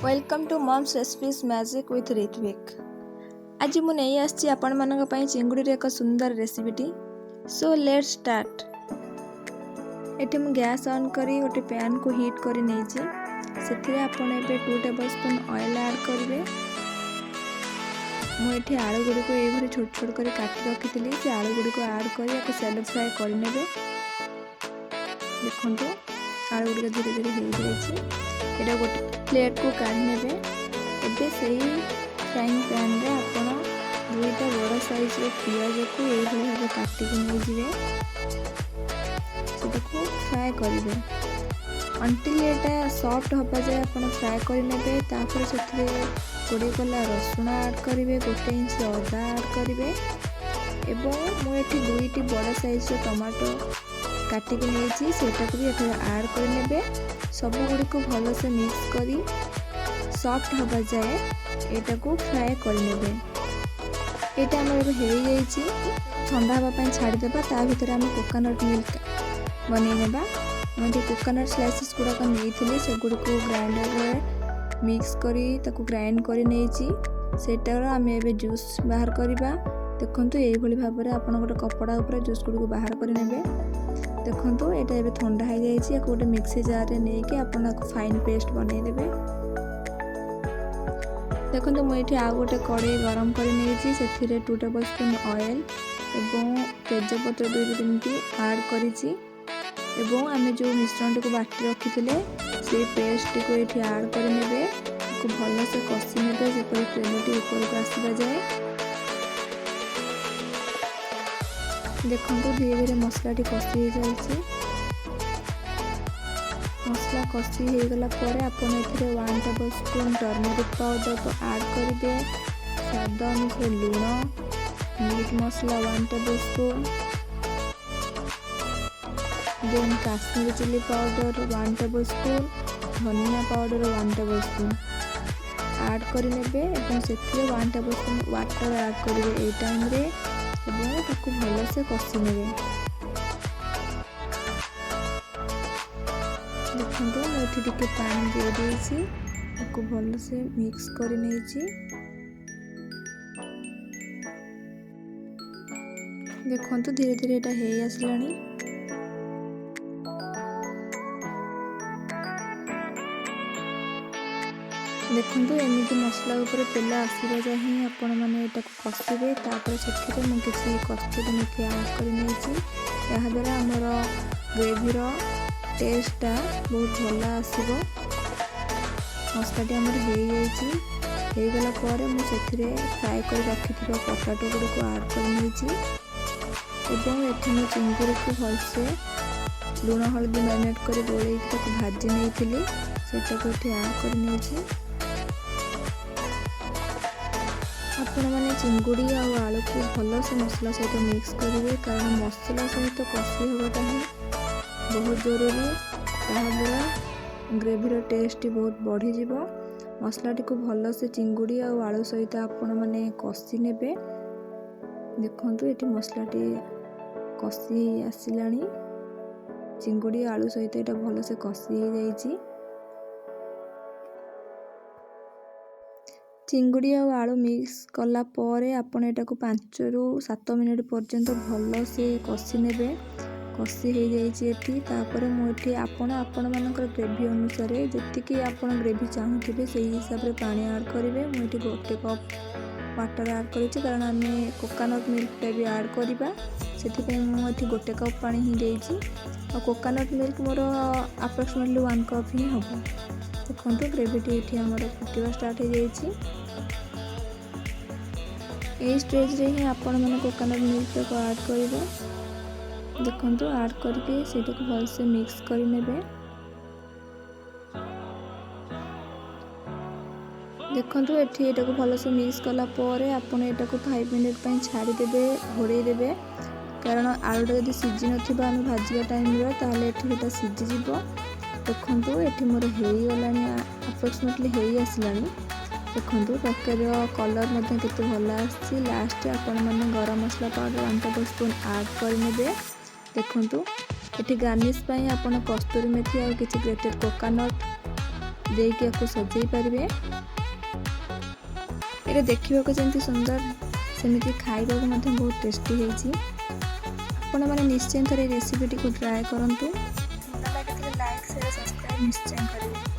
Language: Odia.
Welcome to Mom's Recipes Magic with Ritvik. ଆଜି ମୁଁ ନେଇ ଆସିଛି ଆପଣମାନଙ୍କ ପାଇଁ ଚିଙ୍ଗୁଡ଼ିର ଏକ ସୁନ୍ଦର ରେସିପିଟି। So let's start. ଏଠି ମୁଁ ଗ୍ୟାସ୍ ଅନ୍ କରି ଗୋଟେ ପ୍ୟାନ୍କୁ ହିଟ୍ କରି ନେଇଛି। ସେଥିରେ ଆପଣ ଏବେ 2 ଟେବଲ୍ ସ୍ପୁନ୍ ଅଏଲ୍ ଆଡ଼୍ କରିବେ। ମୁଁ ଏଠି ଆଳୁ ଗୁଡ଼ିକୁ ଏଇଭଳି ଛୋଟ ଛୋଟ କରି କାଟି ରଖିଥିଲି। ସେ ଆଳୁ ଗୁଡ଼ିକୁ ଆଡ଼୍ କରି ୟାକୁ ସାଲୋ ଫ୍ରାଏ କରିନେବେ। ଦେଖନ୍ତୁ, ଆଳୁ ଗୁଡ଼ିକ ଧୀରେ ଧୀରେ ହେଇଯାଇଛି। ଏଇଟା ଗୋଟେ ପ୍ଲେଟ୍କୁ କାଢ଼ି ନେବେ। ଏବେ ସେଇ ଫ୍ରାଇଂ ପ୍ୟାନ୍ରେ ଆପଣ ଦୁଇଟା ବଡ଼ ସାଇଜ୍ର ପିଆଜକୁ ଏଇଭଳି ଭାବେ କାଟିକି ନେଇଯିବେ। ସେଟାକୁ ଫ୍ରାଏ କରିବେ ଅଣ୍ଟିଲ୍ ଏଇଟା ସଫ୍ଟ ହେବା ଯାଏ ଆପଣ ଫ୍ରାଏ କରିନେବେ। ତାପରେ ସେଥିରେ 20 କୋଲା ରସୁଣ ଆଡ଼୍ କରିବେ, 1 ଇଞ୍ଚ ଅଦା ଆଡ଼୍ କରିବେ ଏବଂ ମୁଁ ଏଠି ଦୁଇଟି ବଡ଼ ସାଇଜ୍ର ଟମାଟୋ କାଟିକି ନେଇଛି, ସେଇଟାକୁ ବି ଏଠାରେ ଆଡ଼୍ କରିନେବେ। ସବୁଗୁଡ଼ିକୁ ଭଲସେ ମିକ୍ସ କରି ସଫ୍ଟ ହେବା ଯାଏ ଏଇଟାକୁ ଫ୍ରାଏ କରିନେବେ। ଏଇଟା ଆମର ଏବେ ହେଇଯାଇଛି। ଥଣ୍ଡା ହେବା ପାଇଁ ଛାଡ଼ିଦେବା। ତା ଭିତରେ ଆମେ କୋକୋନଟ୍ ମିଲ୍କ ବନେଇ ନେବା। ମୁଁ ଏଠି କୋକୋନଟ୍ ସ୍ଲାଇସେସ୍ ଗୁଡ଼ାକ ନେଇଥିଲି, ସେଗୁଡ଼ିକୁ ଗ୍ରାଇଣ୍ଡରରେ ମିକ୍ସ କରି ତାକୁ ଗ୍ରାଇଣ୍ଡ କରି ନେଇଛି। ସେଇଟାର ଆମେ ଏବେ ଜୁସ୍ ବାହାର କରିବା। ଦେଖନ୍ତୁ, ଏଇଭଳି ଭାବରେ ଆପଣ ଗୋଟେ କପଡ଼ା ଉପରେ ଜୁସ୍ ଗୁଡ଼ିକୁ ବାହାର କରିନେବେ। ଦେଖନ୍ତୁ, ଏଇଟା ଏବେ ଥଣ୍ଡା ହେଇଯାଇଛି। ୟାକୁ ଗୋଟେ ମିକ୍ସି ଜାର୍ରେ ନେଇକି ଆପଣ ଆକୁ ଫାଇନ୍ ପେଷ୍ଟ ବନେଇଦେବେ। ଦେଖନ୍ତୁ, ମୁଁ ଏଇଠି ଆଉ ଗୋଟେ କଡ଼େଇ ଗରମ କରି ନେଇଛି। ସେଥିରେ 2 ଟେବଲ୍ ସ୍ପୁନ୍ ଅଏଲ୍ ଏବଂ ତେଜପତ୍ର ଦୁଇରୁ ତିନିଟି ଆଡ଼୍ କରିଛି ଏବଂ ଆମେ ଯେଉଁ ମିଶ୍ରଣଟିକୁ ବାଟି ରଖିଥିଲେ, ସେଇ ପେଷ୍ଟଟିକୁ ଏଇଠି ଆଡ଼୍ କରିନେବେ। ତାକୁ ଭଲସେ କଷି ନେବେ, ଯେପରି ତେଲଟି ଉପରକୁ ଆସିବା ଯାଏ। ଦେଖନ୍ତୁ, ଧୀରେ ଧୀରେ ମସଲାଟି କଷି ହେଇଚାଲିଛି। ମସଲା କଷି ହେଇଗଲା ପରେ ଆପଣ ଏଥିରେ 1 tablespoon turmeric powder add କରିବେ, ସ୍ୱାଦ ଅନୁସାରେ ଲୁଣ, meat masala 1 tablespoon, then Kashmiri chilli powder 1 tablespoon, ଧନିଆ ପାଉଡ଼ର 1 ଟେବଲ୍ ସ୍ପୁନ୍ ଆଡ଼୍ କରିନେବେ ଏବଂ ସେଥିରେ 1 ଟେବଲ୍ ସ୍ପୁନ୍ ୱାଟର୍ ଆଡ଼୍ କରିବେ ଏଇ ଟାଇମ୍ରେ ଏବଂ ତାକୁ ଭଲସେ କଷି ନେବେ। ଦେଖନ୍ତୁ, ମୁଁ ଏଠି ଟିକେ ପାଣି ଦେଇଦେଇଛି। ତାକୁ ଭଲସେ ମିକ୍ସ କରି ନେଇଛି। ଦେଖନ୍ତୁ, ଧୀରେ ଧୀରେ ଏଇଟା ହେଇ ଆସିଲାଣି। ଦେଖନ୍ତୁ, ଏମିତି ମସଲା ଉପରେ ତେଲ ଆସିବା ଯାଏ ହିଁ ଆପଣମାନେ ଏଟାକୁ କଷିବେ। ତାପରେ ସେଥିରେ ମୁଁ କିଛି କସ୍ତୁରୀ ମେଥି ଆଡ଼୍ କରି ନେଇଛି। ଏହାଦ୍ୱାରା ଆମର ଗ୍ରେଭିର ଟେଷ୍ଟଟା ବହୁତ ଭଲ ଆସିବ। ମସଲାଟି ଆମର ହେଇଯାଇଛି। ହେଇଗଲା ପରେ ମୁଁ ସେଥିରେ ଫ୍ରାଏ କରି ରଖିଥିବା ପଟାଟୋ ଗୁଡ଼ିକୁ ଆଡ଼୍ କରି ନେଇଛି ଏବଂ ଏଠି ମୁଁ ଚିଙ୍ଗୁଡ଼ିକୁ ଭଲସେ ଲୁଣ ହଳଦୀ ମ୍ୟାରିନେଟ୍ କରି ଗୋଳେଇକି ତାକୁ ଭାଜି ନେଇଥିଲି, ସେଇଟାକୁ ଏଠି ଆଡ଼୍ କରି ନେଇଛି। ଆପଣମାନେ ଚିଙ୍ଗୁଡ଼ି ଆଉ ଆଳୁକୁ ଭଲସେ ମସଲା ସହିତ ମିକ୍ସ କରିବେ, କାରଣ ମସଲା ସହିତ କଷି ହେବାଟା ହିଁ ବହୁତ ଜରୁରୀ। ତାହାଦ୍ୱାରା ଗ୍ରେଭିର ଟେଷ୍ଟଟି ବହୁତ ବଢ଼ିଯିବ। ମସଲାଟିକୁ ଭଲସେ ଚିଙ୍ଗୁଡ଼ି ଆଉ ଆଳୁ ସହିତ ଆପଣମାନେ କଷି ନେବେ। ଦେଖନ୍ତୁ, ଏଠି ମସଲାଟି କଷି ହେଇ ଆସିଲାଣି। ଚିଙ୍ଗୁଡ଼ି ଆଳୁ ସହିତ ଏଇଟା ଭଲସେ କଷି ହେଇଯାଇଛି। ଚିଙ୍ଗୁଡ଼ି ଆଉ ଆଳୁ ମିକ୍ସ କଲା ପରେ ଆପଣ ଏଟାକୁ 5ରୁ 7 ମିନିଟ୍ ପର୍ଯ୍ୟନ୍ତ ଭଲସେ କଷି ନେବେ। କଷି ହେଇଯାଇଛି ଏଠି। ତାପରେ ମୁଁ ଏଠି ଆପଣ ଆପଣମାନଙ୍କର ଗ୍ରେଭି ଅନୁସାରେ, ଯେତିକି ଆପଣ ଗ୍ରେଭି ଚାହୁଁଥିବେ, ସେଇ ହିସାବରେ ପାଣି ଆଡ଼୍ କରିବେ। ମୁଁ ଏଠି 1 କପ୍ ୱାଟର୍ ଆଡ଼୍ କରିଛି, କାରଣ ଆମେ କୋକୋନଟ୍ ମିଲ୍କଟା ବି ଆଡ଼୍ କରିବା। ସେଥିପାଇଁ ମୁଁ ଏଠି 1 କପ୍ ପାଣି ହିଁ ଦେଇଛି ଆଉ କୋକୋନଟ୍ ମିଲ୍କ ମୋର ଆପ୍ରୋକ୍ସିମେଟଲି 1 କପ୍ ହିଁ ହେବ। ଦେଖନ୍ତୁ, ଗ୍ରେଭିଟି ଏଠି ଆମର ଫୁଟିବା ଷ୍ଟାର୍ଟ ହେଇଯାଇଛି। ଏଇ ଷ୍ଟେଜ୍ରେ ହିଁ ଆପଣମାନେ କୋକୋନଟ୍ ମିଲ୍କଟାକୁ ଆଡ଼୍ କରିବେ। ଦେଖନ୍ତୁ, ଆଡ଼୍ କରିକି ସେଇଟାକୁ ଭଲସେ ମିକ୍ସ କରିନେବେ। ଦେଖନ୍ତୁ, ଏଠି ଏଇଟାକୁ ଭଲସେ ମିକ୍ସ କଲା ପରେ ଆପଣ ଏଇଟାକୁ 5 ମିନିଟ୍ ପାଇଁ ଛାଡ଼ିଦେବେ, ଘୋଡ଼େଇ ଦେବେ, କାରଣ ଆଳୁଟା ଯଦି ସିଝି ନଥିବ ଆମେ ଭାଜିବା ଟାଇମ୍ରେ, ତାହେଲେ ଏଠି ସେଇଟା ସିଝିଯିବ। ଦେଖନ୍ତୁ, ଏଠି ମୋର ହେଇଗଲାଣି, ଆପ୍ରୋକ୍ସିମେଟଲି ହେଇ ଆସିଲାଣି। ଦେଖନ୍ତୁ, ତରକାରୀର କଲର୍ ମଧ୍ୟ କେତେ ଭଲ ଆସିଛି। ଲାଷ୍ଟରେ ଆପଣମାନେ ଗରମ ମସଲା ପାଉଡ଼ର 1 ଟେବଲ୍ ସ୍ପୁନ୍ ଆଡ଼୍ କରିନେବେ। ଦେଖନ୍ତୁ, ଏଠି ଗାର୍ନିଶ୍ ପାଇଁ ଆପଣ କସ୍ତୁରୀ ମେଥି ଆଉ କିଛି ଗ୍ରେଟେଡ୍ କୋକୋନଟ୍ ଦେଇକି ୟାକୁ ସଜେଇ ପାରିବେ। ଏଇଟା ଦେଖିବାକୁ ଯେମିତି ସୁନ୍ଦର, ସେମିତି ଖାଇବାକୁ ମଧ୍ୟ ବହୁତ ଟେଷ୍ଟି ହେଇଛି। ଆପଣମାନେ ନିଶ୍ଚୟ ଥରେ ଏଇ ରେସିପିଟିକୁ ଟ୍ରାଏ କରନ୍ତୁ। ଭଲ ଲାଗିଥିଲେ ଲାଇକ୍, ସେୟାର, ସବସ୍କ୍ରାଇବ୍ ନିଶ୍ଚୟ କରିବେ।